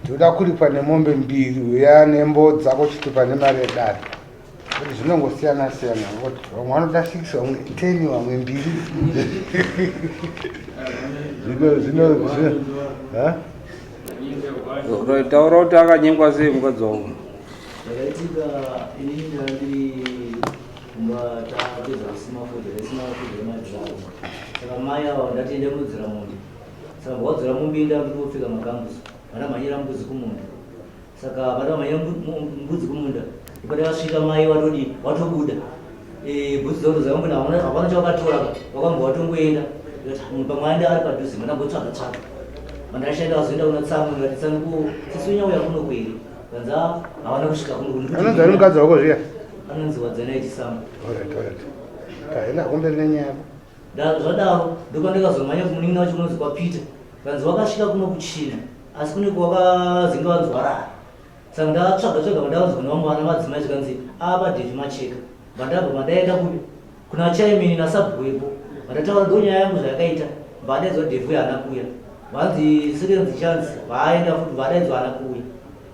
Ndoda kuripwa nemombe mbiri uya nembodza kochitupa nemari yedare kuti zvinongosiyana siyana kuti vamwe vanoda six vamwe ten vamwe mbiri zvino zvino zvino taura kuti akanyengwa sei mukadzi wako Zvakaitika inini ndandiri kumba tapedza kusima fodya taisima fodya yemadhiramu saka mai ava ndati enda kunodzira mombe saka mbawadzira mombe enda ndikopfeka magambusu vandamhanyira mbudzi kumunda saka vandamhanyira mbudzi kumunda ndipandakasvika mai watodi watobuda eh, bhutsu dzavo dzakamboenda hapana chavakatora vakambwa watongoenda munhu pamwe aenda ari padhuze mandambotsvaga tsvaga mandashanda vazoenda kuna tsamu ndikati tsamu ko sisi unyauya kuno kweri Vanza havana kusvika kuno kuno. Anonzi ari mukadzi wako zviya? Anonzi Wadzanai Chisambo. Alright, alright. Kaenda kumberi nenyaya yako. Zvadaro ndopandakazomhanya kumunin'ina wacho kunonzi kwaPeter. Vanzi wakasvika kuno kuChina asi kune kwakazinge vanzi warara. Saka ndatsvaga tsvaga vandakanzwa nevamwe vana madzimai zvikanzi apa Devi Macheka. Vandabva vandaenda kupi? Kuna chairman nasabhuku wepo. Vandataura ndonyaya yangu zvayakaita. Vandaidzwa Devi haana kuuya. Vanzi second chance vaenda futi vadaidzwa haana kuuya.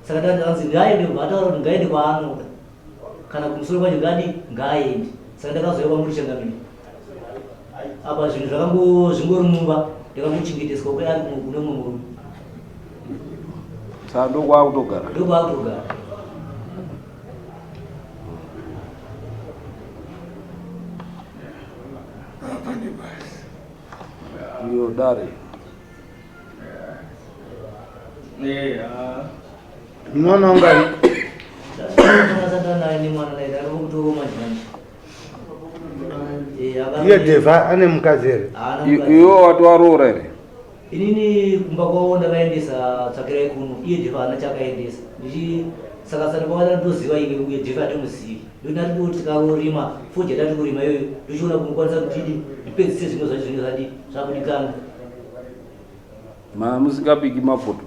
Saka ndati vanzi ngaaende vataura kuti ngaaende kwaanoda. Kana kumusoro kwacho ngadi ngaaende. Saka ndakazouya kwamuri changamire. Apa zvinhu zvakango zvingori mumba ndakangochengeteswa kwe ari kune mumwe murume. Saka ndokwaakutogara. Ndokwaakutogara. Pane basa. Iyo dare. Munoona ungani? Iye Deva ane mukadzi here? Iwe wati waroora here? Inini kumba kwavo ndakaendesa tsvakirai kuno iye Deva haana chakaendesa. Ndichi saka saka kwakati ndoziva iwe uye Deva hatimuzivi. Ndoti ndati tikarorima fodya tati kurima iyoyo ndochiona kumukwanisa kuti idi ndipedzise zvimwe zvacho zvinenge zvadi zvakudikana. Ma musingabiki mapoto.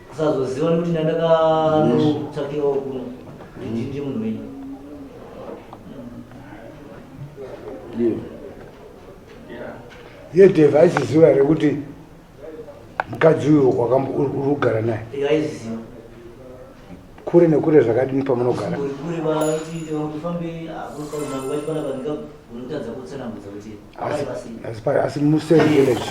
Kusazoziva nekuti ndandakanotsvakirawo kuno kuti ndinde munhu wenyu. Iyo. Iye Dave aiziziva here kuti mukadzi uyu uri kugara naye? Aiziziva. Kure nekure zvakadini pamunogara? Asi musame village.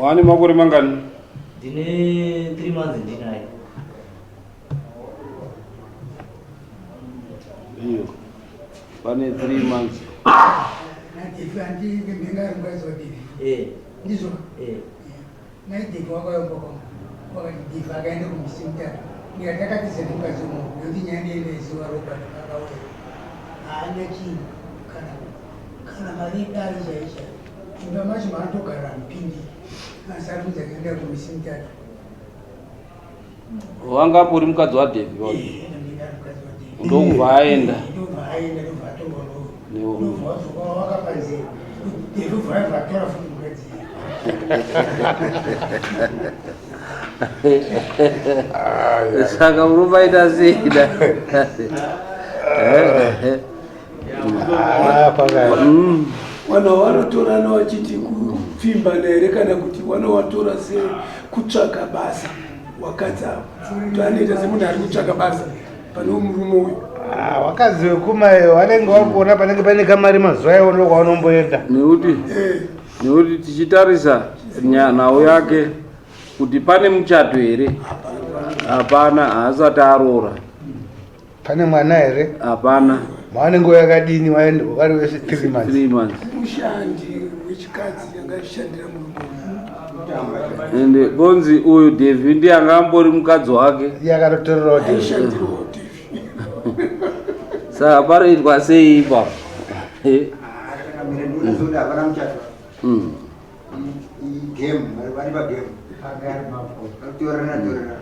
Wane makore mangani? Ndine 3 months ndinaye. Iyo. Pane 3 months. Eh. Ndizvo. Eh. Mai Devi wakayomba kwangu. Wakati Devi akaenda kumisi mitatu. Ndikati takatiza nemukadzi umu nekuti nyaya ndiende zuva Robert akauya. Haana chinhu kana kana mari idari chaiyo chaiyo. Imba macho maanotogara hamupindi. Asi ari kunzi akaenda kumisi mitatu. Wanga ambori mukadzi waDevi wacho. Eh, ndinga ari mukadzi waDevi. Ndokubva aenda. Ndobva aenda ndobva atorwa Newo. ndobva wadzoka wakapanzira. Devi ubva abva atora futi mukadzi. Saka unobaita sei da? Ah, pakati. Vanhu vanotorana vachiti kupfimbana here kana kuti vanovatora sekutsvaga basa wakadzi avo kuti anoita semunhu ari kutsvaga basa pane murume uyu. Ah, wakadzi wekumayo vanenge vakuona panenge paine kamari mazuva iwo ndokwavanomboenda. Nekuti nekuti tichitarisa nhau yake kuti pane muchato here? Hapana, haasati aroora. Pane mwana here? Hapana. Mwana nguva yakadini waenda vari wese 3 months. 3 months. Mushandi wechikadzi anga achishandira murume uyu. Ende bonzi uyu Devi ndiye anga ambori mukadzi wake. Iye akatotorerawo Devi. Aishandirawo Devi. Saka panoitwa sei ipapo? Akamira ndinozoda hapana muchato. Igame, vari pagame. Vakutorana torana.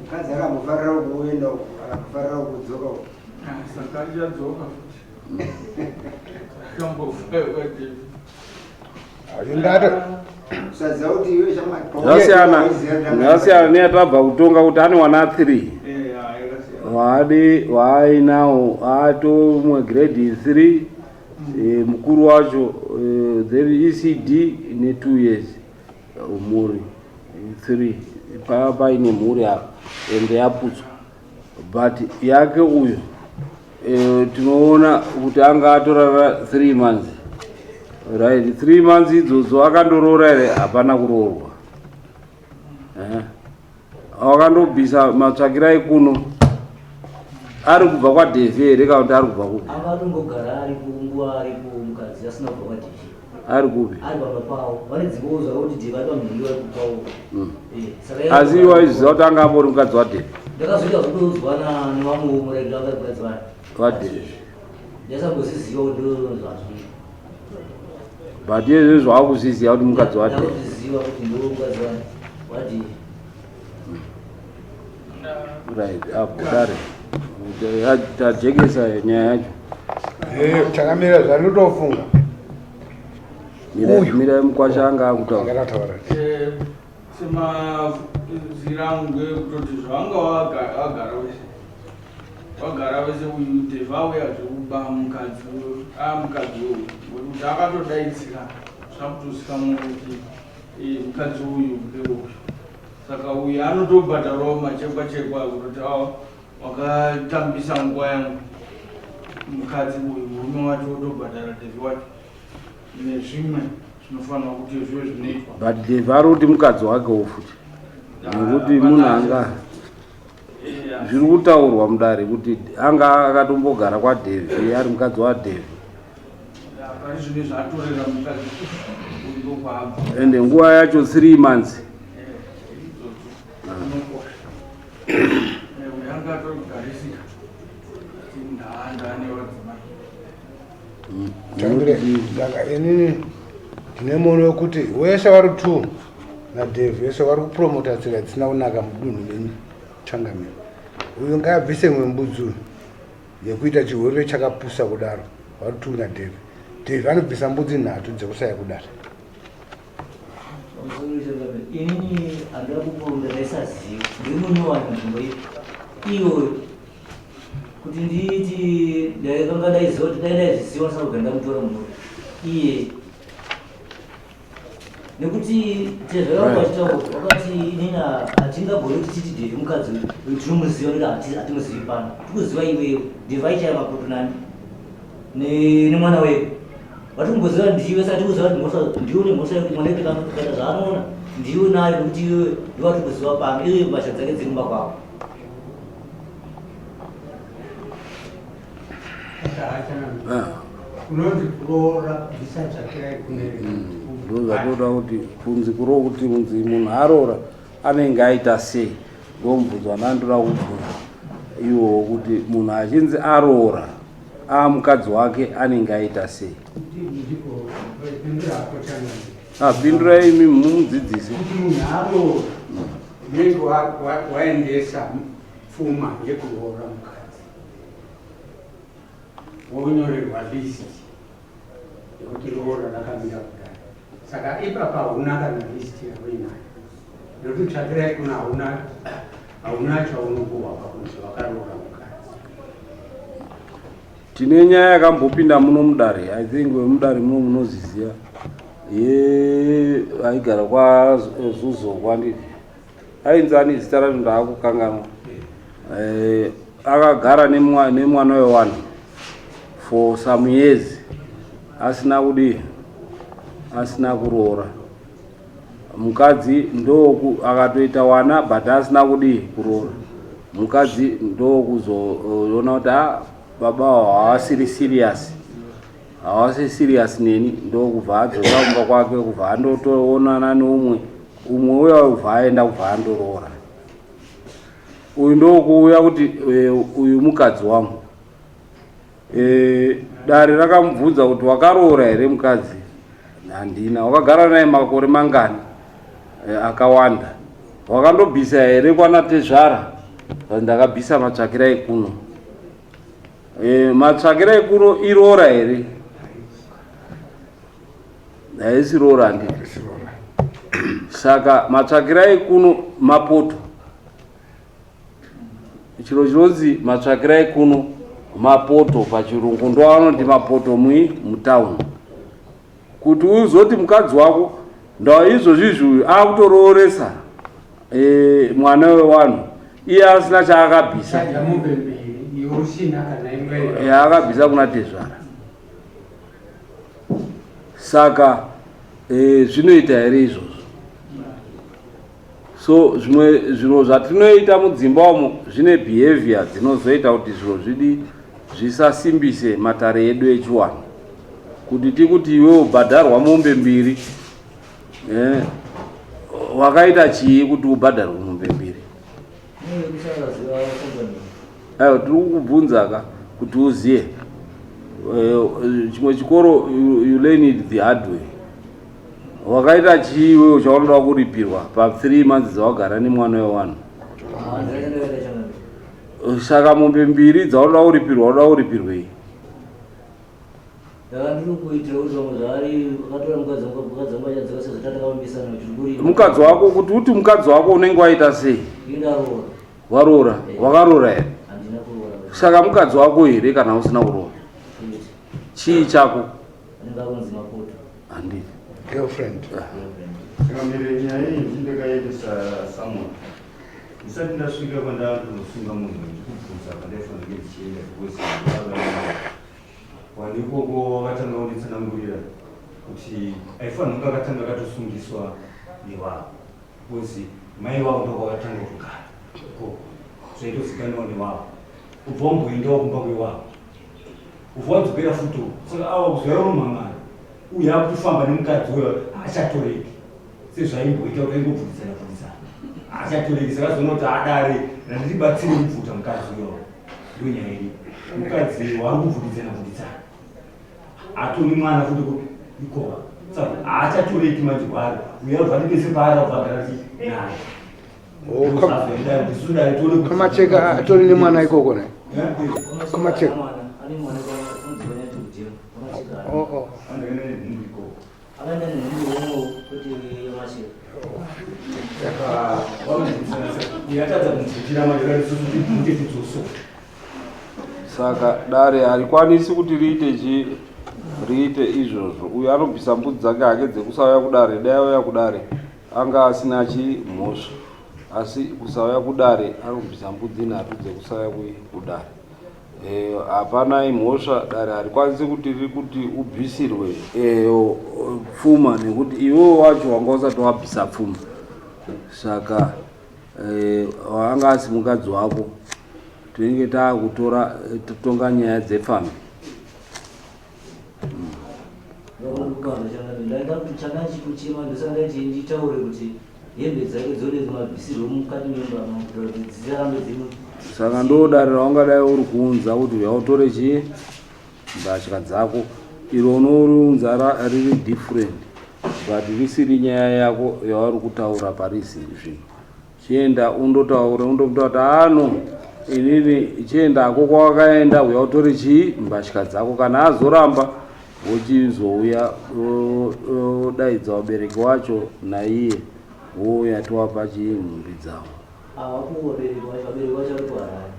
Mukadzi akambofarira kuenda uku, akambofarira kudzoka uku. Saka achadzoka futi. Akambofa kwaDavid. Ndati Usaziva kuti iwe shamwari. Zvasiyana, zvasiyana neyatabva kutonga kuti ane wana 3. Eh, ah, yakasiyana. Waadi waainawo atomwe grade 3, mukuru wacho, then ECD ne 2 years, mhuri 3 paa paine mhuri apa ende yaputswa. But yake uyu, tinoona kuti anga atorara 3 months, right? 3 months idzodzo akandoroora here? Hapana kuroorwa. Wakandobvisa matsvakirai kuno ari kubva kwaDhevhi here kana kuti ari kubva kupi? Anga atongogara aripo nguva aripo mukadzi asina kubva kwaDhevhi. Ari kupi? Ari pamba pavo, vane dzimbawo zvavo kuti Dhevhi ari pamhiri vari kupawo. Saka Asi iwe waiziva kuti anga ambori mukadzi waDhevhi? Ndakazoita zvekutoudzwa nevamwewo murayiro anga ari mukadzi wayo. WaDhevhi. Ndaisamboziziva kuti ndo zvazviri. But iye zvavo wakuzviziva kuti mukadzi waDhevhi? Ndakuzviziva kuti ndo mukadzi waDhevhi. Right, apo dare tajekesa nyaya yacho. Chakamira zvandinotofunga. Mira, mira, mukwasha anga akutaura. Angataura. Semazira angu ngekutoti zvavanga vagara vese, vagara vese, uyu Dhevha auya zvekuba mukadzi, mukadzi uyu, ngekuti akatodaidzira zvakutozikanwa kuti mukadzi uyu ndeuyu. Saka uyu anotobhadharawo machekwa chekwa kutoti a wakatambisa nguva yangu mukadzi uyu. Murume wacho otobhadhara, Dhevhi wacho, nezvimwe zvinofanirwa kuti zvive zvinoitwa. But Dhevhi ari kuti mukadzi wakewo futi, nekuti munhu anga zviri kutaurwa mudare kuti anga akatombogara kwaDhevhi ari mukadzi waDhevhi. Pari zvino zvatorera mukadzi uyu ndokwaabva. Ende nguva yacho 3 months. Idzodzo inokosha. Uyu anga atogarisika kuti ndaanda nevadzimai. Changire, saka inini ndine muono wekuti wese vari two naDhevhi wese vari kupromota tsika dzisina kunaka mudunhu menyu. Changamire, uyu ngaabvise imwe mbudzi uyu yekuita chihurire chakapusa kudaro. Vari two naDhevhi, Dhevhi anobvisa mbudzi nhatu dzekusaya kudare. Inini handida kupurunda, ndaisaziva, ndiri munyowani munzvimbo iyi iyoyo. Kuti nditi ndaikanga ndaiziva kuti dai ndaizviziva ndisina kugara ndamutora munhu iye, nekuti tezvakanga vachitaura wakati inini hatingagoni kuti titi Dhevhi mukadzi uyu tinomuziva, nekuti hatimuzivi pano. Tikuziva iwewe Dhevhi aichaya makoto nani nemwana wedu vatikumboziva ndiwe. Saka tikuziva kuti mhosva ndiwe, une mhosva yekuti mwana wedu kaita zvaanoona ndiwe nayo, nekuti iwewe ndiwe watikuziva pano, iwe mbasha dzake dziri mumba kwako. Kunonzi kuroora kubvisa tsvakirai kune. Ndo zvatoda kuti kunzi kuro kuti kunzi munhu aroora anenge aita sei? Ndomubvunzo wandandoda kubvunza iwowo, kuti munhu achinzi aroora amukadzi wake anenge aita sei? Ndipo pindura ako, changamire. Apindurai imi mumudzidzisi. Kuti munhu aroora, unenge waendesa pfuma yekuroora mukadzi, wonyorerwa list yekuti roora rakamira kudai. Saka ipapa hauna kana list yauinayo, nekuti tsvakirai kuna hauna chaunopuhwa pakunzi wakaroora mukadzi. Tine nyaya yakambopinda muno mudare, I think wemudare muno munoziziva, ye aigara kwaZuzo kwandiri, ainzi ani zita racho? Ndaakukanganwa. Akagara nemwana wewanhu for some years asina kudii, asina kuroora mukadzi. Ndoku akatoita wana but asina kudii, kuroora mukadzi. Ndokuzoona kuti a baba havasiri serious, havasi serious neni. Ndokubva adzoka kumba kwake, kubva andotoonana neumwe, umwe uya kubva aenda, kubva andoroora uyu. Ndokuuya kuti uyu mukadzi wangu. E, dare rakamubvunza kuti wakaroora here mukadzi? Handina. Wakagara naye makore mangani? E, akawanda. Wakandobvisa here kwana tezvara? Ndakabvisa matsvakira ekuno. E, matsvakira ekuno iroora here? Haisi roora handiti? Saka matsvakira ekuno mapoto. Chiro chinonzi matsvakira ekuno mapoto pachirungu ndoanoti mapoto mui mutown. Kuti uzoti mukadzi wako ndao izvozvi izvi uyu akutorooresa e, mwana wewanhu iye asina chaakabvisa yaakabvisa kuna tezvara. Saka e, zvinoita here izvozvo? So zvimwe zviro zvatinoita mudzimba umo zvine behavior dzinozoita kuti zviro zvidi zvisasimbise matare edu echiwanhu. Kuti tikuti iwe ubhadharwa mombe mbiri eh, wakaita chii kuti ubhadharwe mombe mbiri? Aiwa, tiri kukubvunza ka kuti uziye. Eh, chimwe chikoro you, you learn it the hard way. Wakaita chii iwewe chaunoda kuripirwa pa 3 months dzawagara nemwana wewanhu? Saka mombe mbiri dzaunoda kuripirwa unoda kuripirwei? Mukadzi wako kuti uti mukadzi wako unenge waita sei? Waroora, wakaroora here? Saka mukadzi wako here kana usina kuroora? Chii chako? Handiti. Girlfriend. Changamire, nyaya iyi ndakaendesa someone. Ndisati ndasvika kwandakunosunga munhu ndikubvunza kwandaifanira kunge ndichienda because vanhu ikoko vakatanga kunditsanangurira kuti aifanira kunge akatanga akatosungiswa nevanhu because mai vavo ndokwakatanga kutogara ikoko zvaitozikanwa nevavo ubva wamboendawo kumba kwevavo ubva wadzokera futi uko saka ava kuzoya unomhangana uye akutofamba nemukadzi uyo haachatoreki sezvaimboita kuti aingobvutidzana bvutidzana haachatoreki saka azoona kuti adare randiribatsire kubvuta mukadzi uyo ndo nyaya iri mukadzi wari kubvutidzana bvutidzana atoni mwana futi kupi ikova saka haachatoreki manje kwaari uye abva nepese paari abva agara naye Kamacheka atori nemwana ikoko ne? Kamacheka. Oh oh. Saka dare harikwanisi kuti riite chi riite izvozvo. Uyu anobvisa mbudzi dzake hake dzekusauya kudare, dai auya kudare anga asina chi mhosva. Asi kusauya kudare anobvisa mbudzi nhatu dzekusauya kudare. Eh, hapana imhosva dare harikwanisi kuti riri kuti ubvisirwe eh, pfuma nekuti iwewe wacho wanga usati wabvisa pfuma. Saka eh, anga asi mukadzi wako tinenge taakutora totonga nyaya dzepfambi. Saka ndodare raungadai uri kuunza kuti uya utore chii mbatya dzako iro unoriunza riri different but risiri nyaya yako yauri kutaura pariziri zvino Chienda undotaura undomuta kuti ano inini chiendako kwawakaenda uya utore chii mbatya dzako kana azoramba wochizouya wodaidza vabereki wacho naiye wouya towapa chii nhumbi dzavo. Hawapo vabereki vacho, vabereki vacho vari kuHarare.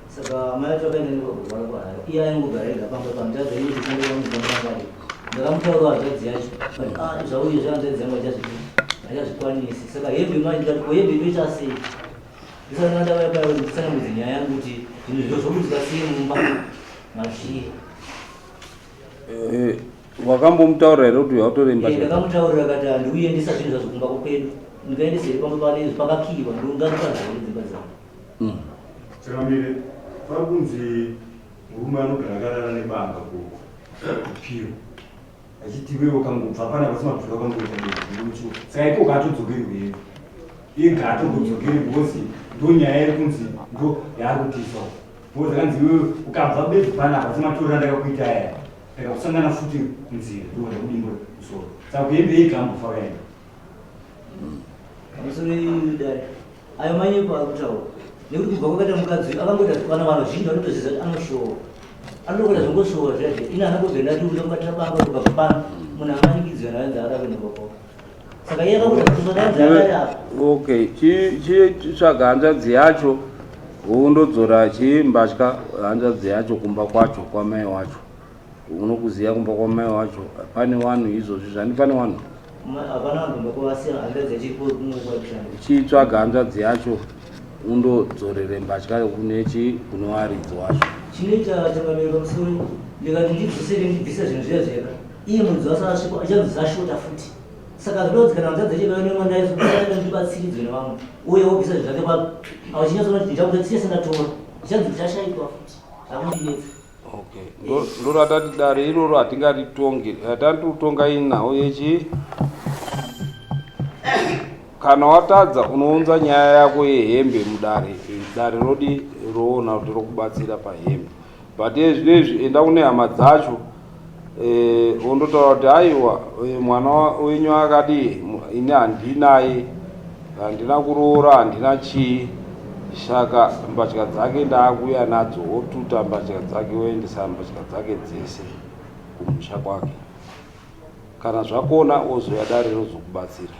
Saka mai vacho vakaenda nekurwara kuHarare. Iye aingogara ega pamba pamutadza iye kushanda kwamudzamangari. Ndakamutaurira hanzvadzi yacho. But ah zvauye zvehanzvadzi yangu hachazvidi. Hachazvikwanisi. Saka hembe manje ndikati ko hembe inoita sei? Ndisati ndauya paya kuti nditsanangudze nyaya yangu kuti zvinhu zviro zvokuti sei mumba mazviye. Eh, wakambomutaurira here kuti uya utore imba? Eh, ndakamutaurira akati handiuyendesa zvinhu zvazvo kumba kwedu. Ndikaendesa here pamba pane pakakiiwa ndongakupaza here dzimba dzangu. Mm. Changamire, pari kunzi murume anogara akarara nebanga kupiro achiti iwewe ukangobva pana pasi mabviro akangoita ndocho saka ikoko hatodzokerwi ega hatombodzokeri because ndo nyaya iri kunzi ndo yaari kutisawo. Because akanzi iwewe ukabva bedzi panapa sematorero andakakuita aya ndakakusangana futi munzira ndobva ndakudimbura musoro. Saka kuhembe yega ambofa akaenda. Pamusoro dare ayo manyepo ari kutaura nekuti kubva kwakaita mukadzi uyu akangoita kana vanhu zhinji vanotozviziva kuti anoshowa anotokuita zvongoshowa zviya zviya ini anongobva ndati uda kubatira banga kubva pano munhu amanikidzwe naanzi ada kuenda kwako saka iye akakuita kuti akari apa. Okay, chitsvaga hanzvadzi yacho wondodzora chimbatya hanzvadzi yacho kumba kwacho kwamai wacho. Unokuziva kumba kwamai wacho pane wanhu izvozvi zvani pane wanhu hapana vanhu kumba kwavasiya hanzvadzi yacho iko kumwe kwakushanda. Chitsvaga hanzvadzi yacho undodzorere mbatya kunechi kune waridzi wacho. Chinoita changamire pamusoro ndikati ndidzosere ndibvise zvinhu zviya zvega iye muridzi wacho asvika achanzi zvashota futi saka zvinonzi kana hanzvadzi yacho ikauya nemwana yacho ndibatsiridzwe nevamwe uye wobvisa zvinhu zvake papo achinyatsoona kuti ndichakuta chese ndatora ndichanzi ndichashaikwa futi zvakundinetsa. Okay. Ndoratati dare iroro hatingaritongi. Hatati kutonga inhau yechi kana watadza unounza nyaya yako yehembe mudare dare rodi roona kuti rokubatsira pahembe but ezvinezvi enda kune hama dzacho eh, wondotaura kuti aiwa eh, mwana wenyu akadii ini handinaye Handina kuroora handina chii saka mbatya dzake ndaakuuya nadzo wotuta mbatya dzake woendesa mbatya dzake dzese kumusha kwake kana zvakona wozouya dare rozokubatsira.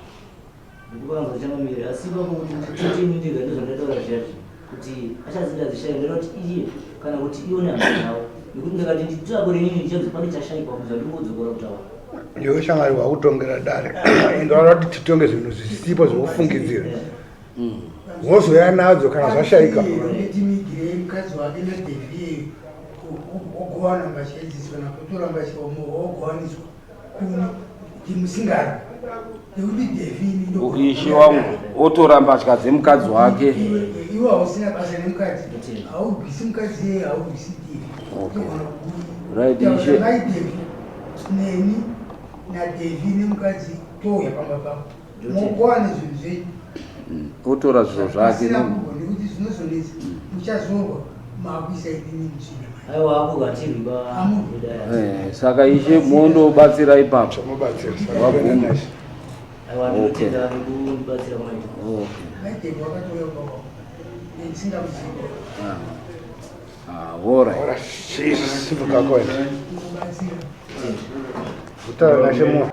Ndikuvanza changamire asi ipapo kuti nditete ini ndega ndozvandataura zviya zviya kuti achazi ndadzishaya ndinoda kuti iye kana kuti ione hama dzavo nekuti ndakati nditakure inini ndichanzi pane chashaikwa zvandingodzokora kutaura. Iwe shamwari wakutongera dare ende wada kuti titonge zvinhu zvisipo zvekufungidzira wozouya nadzo kana zvashaika. Timigirei mukadzi wake naDevie ogowana mbatya idzi kana kutora mbatya ogowaniswa kuno ndimusingadi nekuti Devi Ishe wangu otora mbatya dzemukadzi wake. Iwe hausina basa nemukadzi haubvisi mukadzi iye haubvisi Devi. Okay. Right ishe. Mai Devi neni naDevi nemukadzi touya pamba pako mogowana zvinhu zvenyu. Otora zviro zvake. Pasina kurwa nekuti zvinozonetsa muchazorwa makuisa inini mutsvina mai. Aiwa apo vatirwi ba. Eh, saka ishe mondobatsira ipapo. Mobatsira. Wabvuma. Aiwa ndinotenda nekundibatsira kwamaita. Okay. Mai Devi wakatouya kumba kwako ndisingamuzivi. Ah. Ah, all right. Ora, Jesus, simuka kwenda. Kubatsira. Utaura nashe mo.